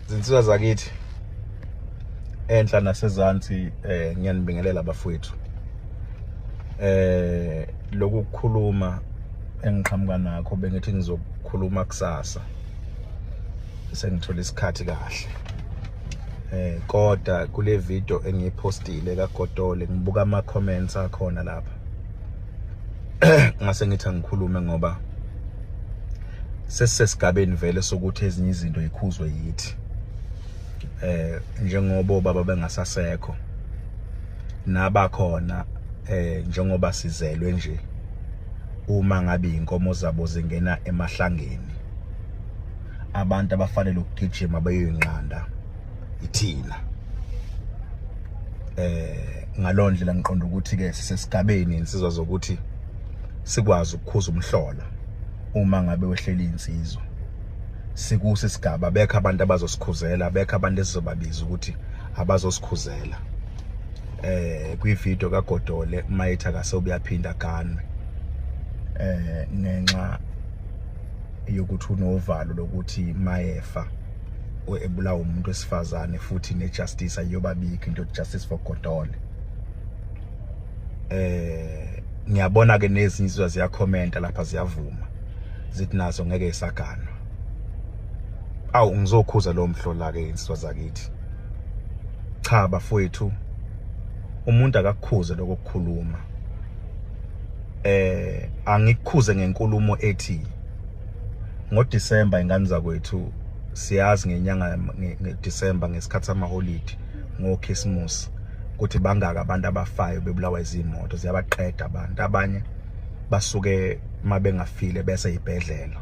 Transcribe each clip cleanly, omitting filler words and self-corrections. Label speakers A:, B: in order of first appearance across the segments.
A: Zinsizwa zakithi enhla nasezansi ngiyanibingelela bafowethu. Lokhu kukhuluma engiqhamuka nakho bengithi ngizokhuluma kusasa sengithola isikhathi kahle. Kodwa kule video engiyipostile kaGodole ngibuka ama comments akhona lapha. Ngase ngithi angikhulume ngoba sesisesigabeni vele sokuthi ezinye izinto yikhuzwe yithi njengoba obaba bengasasekho nabakhona njengoba sizelwe nje uma ngabe inkomo zabo zingena emahlangeni abantu abafanele ukugijima beyoyinqanda ithina. Ngaloo ndlela ngiqonda ukuthi ke sisesigabeni insizwa zokuthi sikwazi ukukhuza umhlola uma ngabe wehleli insizwa. Sikuso isigaba bekho abantu abazosikhuzela, bekho abantu esizobabiza ukuthi abazosikhuzela. Kwi-video kaGodole mayethi akasewuyaphinda aganwe ngenxa yokuthi unovalo lokuthi mayefa ebulawa umuntu wesifazane futhi ne-justice ayiyobabikho into justice for Godole. Ngiyabona ke nezinye izizwa ziyakhomenta lapha ziyavuma zithi nazo ngeke isaganwa. Awu ngizokhuza lo mhlola ke insizwa zakithi. Cha bafowethu, umuntu akakukhuze lokho kukhuluma. Angikukhuze ngenkulumo ethi ngoDisemba ingane zakwethu siyazi ngenyanga ngeDisemba ngesikhathi samaholidi ngoChristmas ukuthi bangaka abantu abafayo bebulawa izimoto ziyabaqeda abantu. Abanye basuke mabengafile bese ibhedlela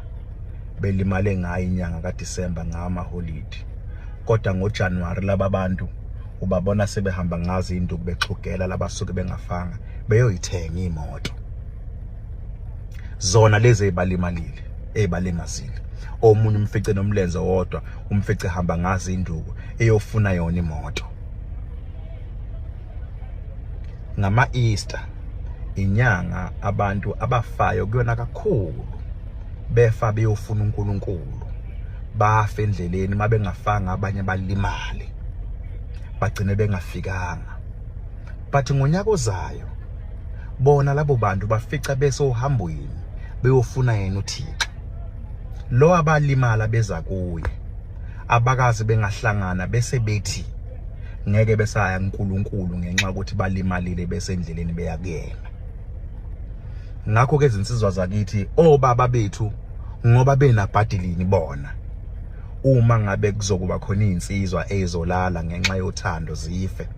A: belimale ngayo inyanga kaDisemba ngamaholidi, kodwa ngoJanuary laba bantu ubabona sebehamba ngazo induku bexhugela labasuke bengafanga beyoyithenga imoto zona lezi ezibalimalile ezibalimazile. Omunye umfice nomlenze wodwa, umfice hamba ngazo induku eyofuna yona imoto. Ngama Easter inyanga abantu abafayo kuyona kakhulu, befa beyofuna uNkulunkulu, bafa endleleni mabengafanga abanye balimale bagcine bengafikanga. But ngonyaka ozayo bona labo bantu bafica bese ohambweni beyofuna yena uThixo lo abalimala beza kuye, abakazi bengahlangana bese bethi ngeke besaya kuNkulunkulu ngenxa yokuthi balimalile bese endleleni beya kuyena. Ngakho ke izinsizwa zakithi obaba bethu ngoba benabhadilini bona, uma ngabe kuzokuba khona izinsizwa ezolala ngenxa yothando zife,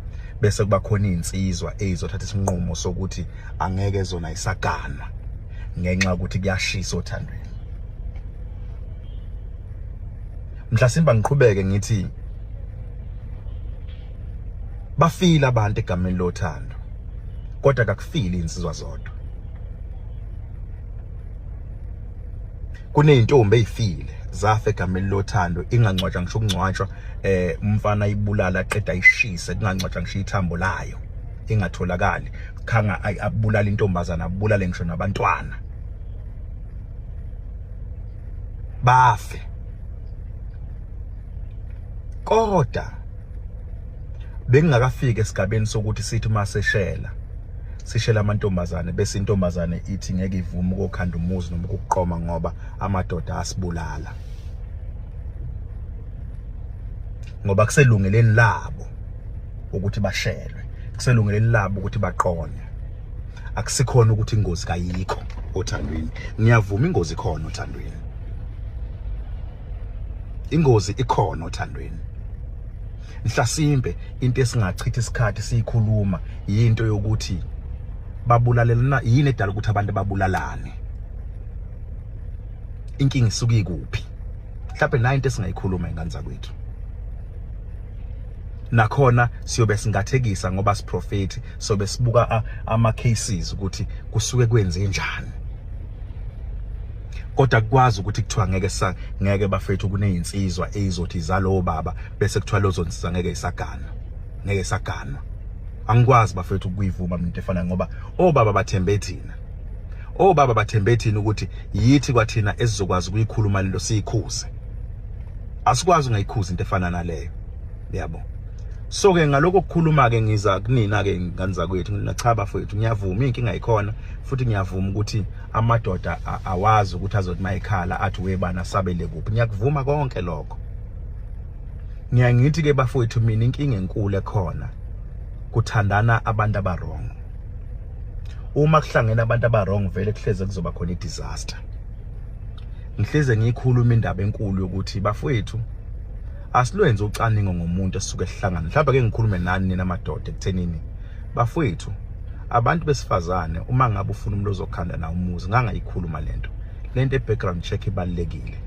A: bese kuba khona izinsizwa ezizothatha isinqumo sokuthi angeke zona isaganwa ngenxa yokuthi kuyashisa othandweni. Mhlasimba ngiqhubeke ngithi bafile abantu egameni lothando, kodwa kakufile insizwa zodwa. Kuneyintombi ezifile zafa egameni lothando, ingangcwatshwa ngisho ukungcwatshwa, umfana ayibulala aqeda ayishise, kungangcwatshwa ngisho ithambo layo, ingatholakali. Khanga abulala intombazana, abulale ngisho nabantwana bafe. Kodwa bengingakafiki esigabeni sokuthi sithi maseshela sishela amantombazane bese intombazane ithi ngeke ivume ukukhanda umuzi noma ukuqoma ngoba amadoda asibulala, ngoba kuselungeleni labo ukuthi bashelwe, kuselungeleni labo ukuthi baqone. Akusikhona ukuthi ingozi kayikho othandweni, ngiyavuma ingozi ikhona othandweni, ingozi ikhona othandweni. Mhlasimbe into esingachitha isikhathi siyikhuluma yinto yokuthi babulalelana yini edala ukuthi abantu babulalane, inkinga isuke ikuphi. Mhlawumbe nayo into esingayikhuluma ingane zakwethu, nakhona siyobe singathekisa ngoba siprofeti, sobe sibuka ama cases ukuthi kusuke kwenze njani. Kodwa kukwazi ukuthi kuthiwa ngeke ngeke bafethu kunezinsizwa ezizothi zalowo baba bese kuthiwa lozo nsizwa ngeke isagana, ngeke isaganwa. Angikwazi bafethu ukuyivuma mina into efana, ngoba obaba bathembe thina, obaba bathembe thina ukuthi yithi kwathina esizokwazi ukuyikhuluma lento siyikhuze. Asikwazi ungayikhuza into efana naleyo, yabo. So ke ngalokho kukhuluma ke ngiza kunina ke ngane zakwethu, ngina cha bafowethu, ngiyavuma inkinga ikhona, futhi ngiyavuma ukuthi amadoda awazi ukuthi azothi mayekhala athi webana sabele kuphi. Ngiyakuvuma konke lokho. Ngiyangithi ke bafowethu, mina inkinga enkulu ekhona kuthandana abantu abarong. Uma kuhlangene abantu abarong vele kuhleze kuzoba khona i-disaster. Ngihleze ngiyikhuluma indaba enkulu yokuthi bafowethu asilwenze ucaningo ngomuntu esisuke sihlangana. Mhlawumbe ke ngikhulume nani nina madoda ekuthenini bafowethu, abantu besifazane, uma ngabe ufuna umuntu ozokhanda na umuzi, ngangayikhuluma lento lento e-background check ibalulekile.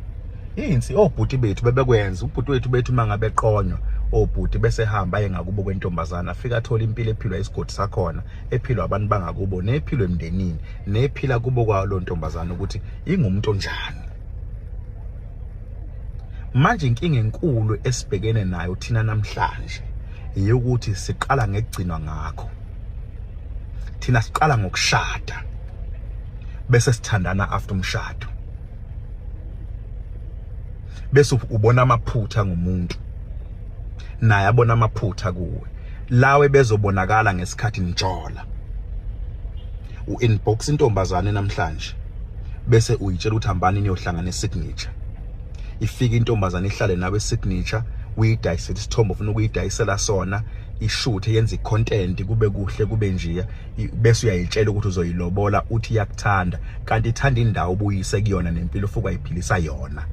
A: Insi obhuti bethu bebekwenza, ubhuti wethu bethu uma ngabe eqonywa obhuti bese hamba aye ngakubo kwentombazana, afika athola impilo ephilwa isigodi sakhona, ephilwa abantu bangakubo, nephilwa emndenini, nephila kubo kwawo ntombazana, ukuthi ingumuntu onjani. Manje inkinga enkulu esibhekene nayo thina namhlanje eyokuthi siqala ngekugcinwa ngakho. Thina siqala ngokushada bese sithandana after umshado, bese ubona amaphutha ngomuntu, naye abona amaphutha kuwe, lawe bezobonakala ngesikhathi nijola. U-inbox intombazane namhlanje bese uyitshela ukuthi hambani niyohlangana e-Signature. Ifike intombazane ihlale nawe e-Signature, uyidayisele isithombe ufuna ukuyidayisela sona, ishuthe, yenze i-content, kube kuhle kube njiya, bese uyayitshela ukuthi uzoyilobola, uthi iyakuthanda, kanti ithanda indawo obuyise kuyona nempilo ofuka ayiphilisa yona,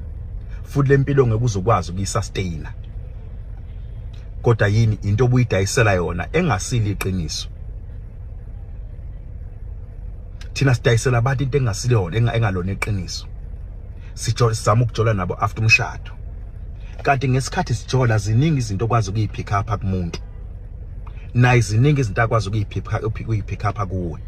A: futhi le mpilo ngeke uzokwazi ukuyisustain. Kodwa yini into obuyidayisela yona engasili iqiniso? Thina sidayisela abantu into engasilona, engalona iqiniso. Sizama ukujola nabo after umshado, kanti ngesikhathi sijola ziningi izinto okwazi ukuyipick up kumuntu, naye ziningi izinto akwazi ukuyipick up kuwe.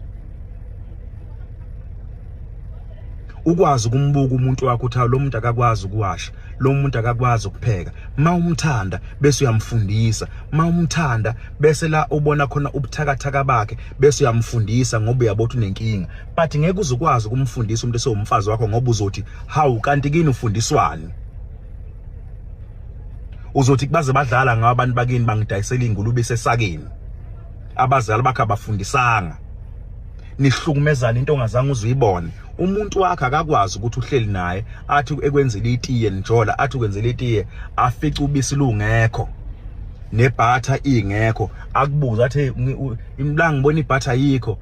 A: Ukwazi ukumbuka umuntu wakho ukuthi lo muntu akakwazi ukuwasha, lo muntu akakwazi ukupheka. Ma umthanda bese uyamfundisa, ma umthanda bese la ubona khona ubuthakathaka bakhe bese uyamfundisa, ngoba uyabona ukuthi unenkinga. But ngeke uzukwazi ukumfundisa umuntu esewumfazi wakho, ngoba uzothi hawu, kanti kini ufundiswani? Uzothi baze badlala ngawo abantu bakini, bangidayisela ingulube esesakeni, abazali bakhe abafundisanga. Nihlukumezana into ongazange uzuyibone. Umuntu wakhe akakwazi ukuthi uhleli naye athi ekwenzele itiye, nijola, athi ukwenzele itiye, afice ubisi lungekho nebhatha ingekho, akubuza athi imla ngibona ibhatha yikho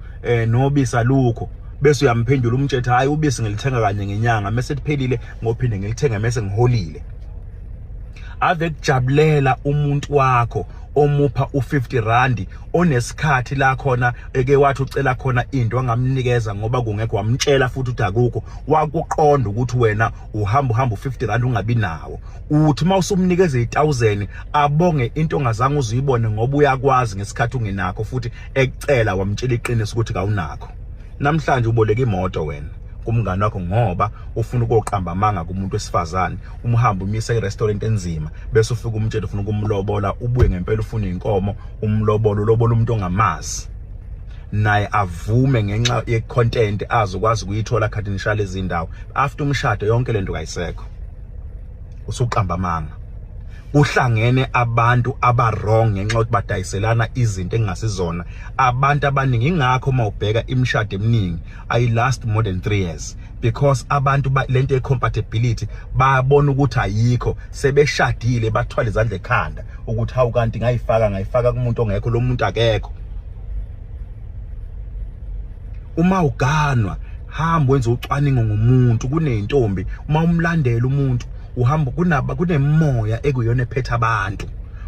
A: nobisi alukho, bese uyamphendula umtshethe, hayi, ubisi ngilithenga kanye ngenyanga, mase liphelile ngophinde ngilithenga mase ngiholile. Ave kujabulela umuntu wakho omupha u50 rand, onesikhathi la khona eke wathi ucela khona into angamnikeza ngoba kungekho, wamtshela futhi ukuthi akukho, wakuqonda ukuthi wena uhamba uhamba u50 rand ungabi nawo. Uthi mawusumnikeza i1000 abonge into ongazange uzuyibone, ngoba uyakwazi ngesikhathi ungenakho futhi ekucela wamtshela iqiniso ukuthi kawunakho. Namhlanje uboleka imoto wena kumngani wakho ngoba ufuna ukuqamba amanga kumuntu wesifazane, umhambe umisa e-restaurant enzima, bese ufika umtshela ufuna ukumlobola, ubuye ngempela ufuna inkomo umlobola, ulobola umuntu ongamazi, naye avume ngenxa ye-content azokwazi ukuyithola khathi nishala izindawo. After umshado yonke lento kayisekho, usuqamba amanga. Kuhlangene abantu aba-wrong ngenxa yokuthi badayiselana izinto engingasizona abantu abaningi. Ingakho uma ubheka imishado eminingi ayi-last more than 3 years, because abantu lento ye-compatibility bayabona ukuthi ayikho. Sebeshadile bathwala izandla ekhanda ukuthi hawu, kanti ngayifaka kumuntu ongekho, lo muntu akekho. Uma uganwa, hamba wenze ucwaningo ngomuntu. Kuneyintombi, uma umlandela umuntu uhamba kunaba kunemoya ekuyona ephethe abantu.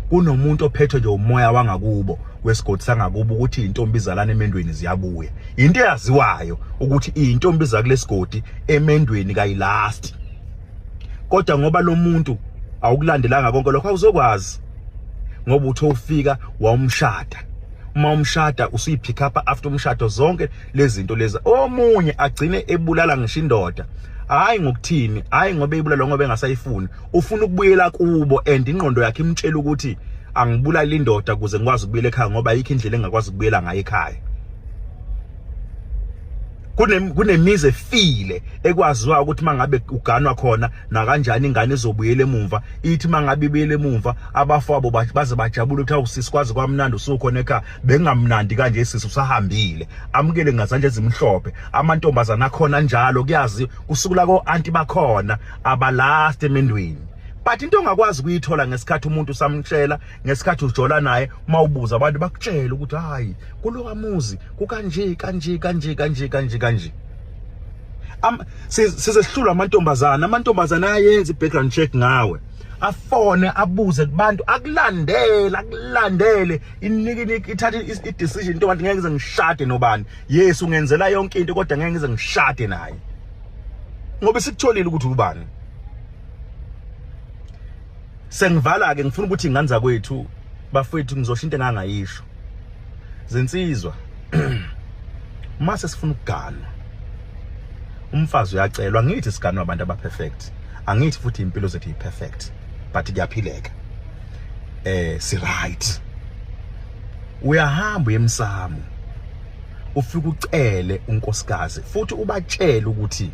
A: Kunomuntu ophethwe nje umoya wangakubo wesigodi sangakubo, ukuthi intombi izalana emendweni ziyabuya, into eyaziwayo ukuthi intombi zakulesigodi emendweni kayilast. Kodwa ngoba lo muntu awukulandelanga konke lokho, awuzokwazi, ngoba uthe ufika wawumshada. Uma umshada usuyipick up after umshado zonke lezi zinto lezi. Omunye agcine ebulala ngisho indoda, hayi ngokuthini, hayi ngoba eyibulala ngoba engasayifuni, ufuna ukubuyela kubo, and ingqondo yakhe imtshela ukuthi angibulali indoda ukuze ngikwazi ukubuyela ekhaya, ngoba ayikho indlela engakwazi ukubuyela ngayo ekhaya. Kunemizi efile ekwaziwa ukuthi mangabe uganwa khona nakanjani ingane izobuyela emumva. Ithi mangabe ibuyele emumva, abafowabo baze bajabule ukuthi awusisi, kwaze kwamnandi usukhona ekhaya, bengamnandi kanje sisi usahambile. Amukele ngazandla ezimhlophe amantombazana akhona njalo, kuyazi kusukela ko anti bakhona abalast emendweni. But into ongakwazi ukuyithola ngesikhathi umuntu usamtshela, ngesikhathi ujola naye, uma ubuza abantu bakutshela ukuthi hayi, kulowa muzi kukanje kanje kanje kanje kanje kanje. Size sihlulwa amantombazana. Amantombazana ayenza i-background check ngawe, afone abuze kubantu, akulandele akulandele, inike ithathe i-decision into ngathi ngeke ngize ngishade nobani. Yes, ungenzela yonke into, kodwa ngeke ngize ngishade naye ngoba sikutholile ukuthi ubani. Sengivala ke, ngifuna ukuthi ingane zakwethu, bafowethu, ngizosho into engangayisho. Zinsizwa, mase sifuna ukuganwa, umfazi uyacelwa. Ngithi siganwa abantu abaperfect, angithi futhi impilo zethu yi-perfect, but kuyaphileka, si right. Uyahamba uyemsamo, ufike ucele unkosikazi, futhi ubatshele ukuthi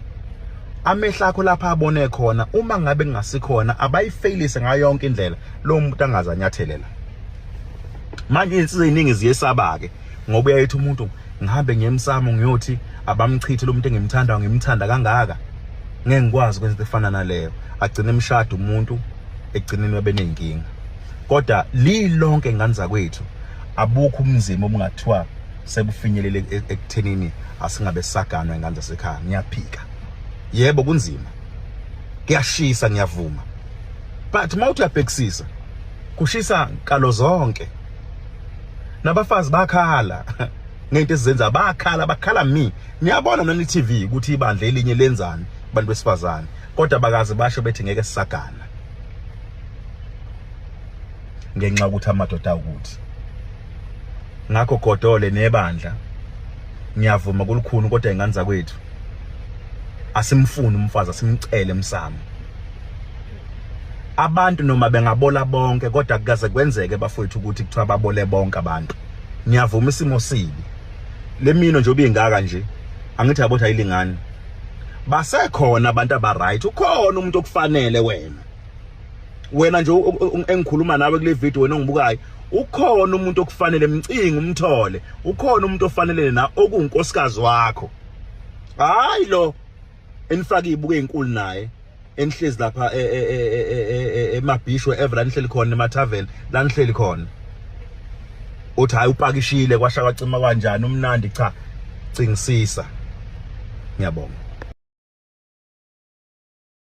A: amehlo akho lapha abone khona, uma ngabe kungasikhona, abayifeyilise ngayo yonke indlela, lo muntu angaze anyathelela. Manje izinsizwa eziningi ziyesaba-ke, ngoba uyayethi umuntu ngihambe ngiyemsamo ngiyothi abamchithe lo muntu engimthanda, ngimthanda kangaka, ngeke ngikwazi ukwenza into efana naleyo. Agcine emshado umuntu, ekugcineni babe ney'nkinga. Kodwa lilonke, ngane zakwethu, abukho ubunzima obungathiwa sebufinyelele ekuthenini asingabe saganwa ingane zasekhaya. Ngiyaphika, yebo kunzima, kuyashisa, ngiyavuma, but uma uthi uyabhekisisa, kushisa nkalo zonke. Nabafazi bakhala ngento esizenza, bakhala, bakhala mi niyabona nani TV ukuthi ibandla elinye lenzani abantu besifazane, kodwa bakaze basho bethi ngeke sisagana ngenxa ukuthi amadoda ukuthi. Ngakho godole nebandla, ngiyavuma kulukhuni, kodwa ingane zakwethu, asimfuni umfazi, asimcele emsamo. Abantu noma bengabola bonke, kodwa kukaze kwenzeke, bafowethu, ukuthi kuthiwa babole bonke abantu. Ngiyavuma isimo sibi, lemino nje obingaka nje, angithi yabo ayilingani, basekhona abantu aba right. Ukhona umuntu okufanele wena, wena nje engikhuluma nawe kule video, wena ongibukayo, ukhona umuntu okufanele, mcinga umthole. Ukhona umuntu ofanele na okunkosikazi wakho, hayi lo enifaka izibuko ezinkulu naye, enihlezi lapha emabhisho wherever la nihleli khona, emathaveni la nihleli khona, uthi hayi, upakishile, kwasha kwacima kanjani, umnandi. Cha, cingisisa. Ngiyabonga.